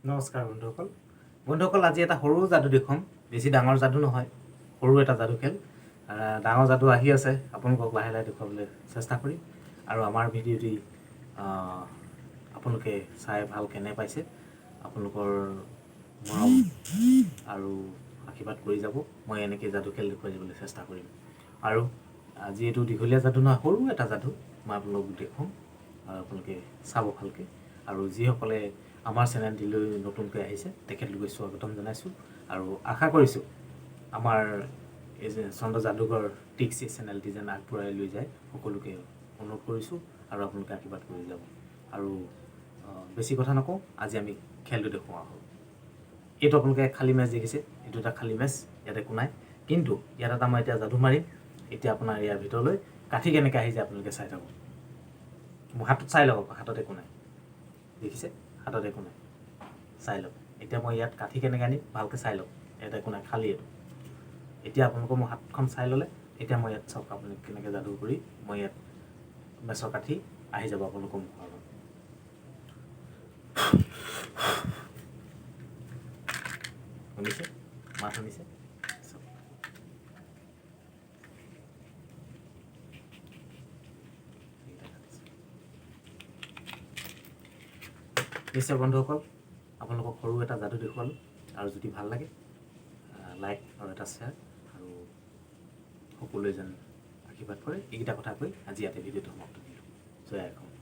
নমস্কাৰ বন্ধুসকল। বন্ধুসকল, আজি এটা সৰু যাদু দেখুৱাম। বেছি ডাঙৰ যাদু নহয়, সৰু এটা যাদু খেল। ডাঙৰ যাদু আহি আছে, আপোনালোকক লাহে লাহে দেখুৱাবলৈ চেষ্টা কৰিম। আৰু আমাৰ ভিডিঅ'টি আপোনালোকে চাই ভাল কেনে পাইছে, আপোনালোকৰ মৰম আৰু আশীৰ্বাদ কৰি যাব। মই এনেকৈ যাদু খেল দেখুৱাই যাবলৈ চেষ্টা কৰিম। আৰু আজি এইটো দীঘলীয়া যাদু নহয়, সৰু এটা যাদু মই আপোনালোকক দেখুৱাম আৰু আপোনালোকে চাব ভালকৈ। আৰু যিসকলে আমাৰ চেনেলটিলৈ নতুনকৈ আহিছে, তেখেতলোকে স্বাগতম জনাইছোঁ আৰু আশা কৰিছোঁ আমাৰ এই যে চন্দ্ৰ যাদুঘৰ টিক্সি চেনেলটি যেন আগবঢ়াই লৈ যায়, সকলোকে অনুৰোধ কৰিছোঁ আৰু আপোনালোকে আশীৰ্বাদ কৰি যাব। আৰু বেছি কথা নকওঁ, আজি আমি খেলটো দেখুওৱা হ'ল। এইটো আপোনালোকে খালী মেচ দেখিছে, এইটো এটা খালী মেচ, ইয়াত একো নাই। কিন্তু ইয়াত এটা মই এতিয়া যাদু মাৰিম। এতিয়া আপোনাৰ ইয়াৰ ভিতৰলৈ কাঠি কেনেকৈ আহি যায়, আপোনালোকে চাই থাকক। মোৰ হাতত চাই লওক, হাতত একো নাই। দেখিছে, হাতত একো নাই, চাই লওক। এতিয়া মই ইয়াত কাঠি কেনেকৈ আনিম, ভালকৈ চাই লওক। ইয়াত একো নাই, খালী এইটো। এতিয়া আপোনালোকৰ মোৰ হাতখন চাই ল'লে। এতিয়া মই ইয়াত চাওক, আপুনি কেনেকৈ যাদু কৰি মই ইয়াত মেচৰ কাঠি আহি যাব আপোনালোকৰ মুখৰ আগত। শুনিছে? মাত শুনিছে? চাওক। এইকেইটা কাটিছে। নিশ্চয় বন্ধুসকল, আপোনালোকক সৰু এটা যাদু দেখুৱালোঁ আৰু যদি ভাল লাগে লাইক আৰু এটা শ্বেয়াৰ আৰু সকলোৱে যেন আশীৰ্বাদ কৰে, এইকেইটা কথা কৈ আজি ইয়াতে ভিডিঅ'টো সমাপ্ত দিলোঁ। জয় অসম।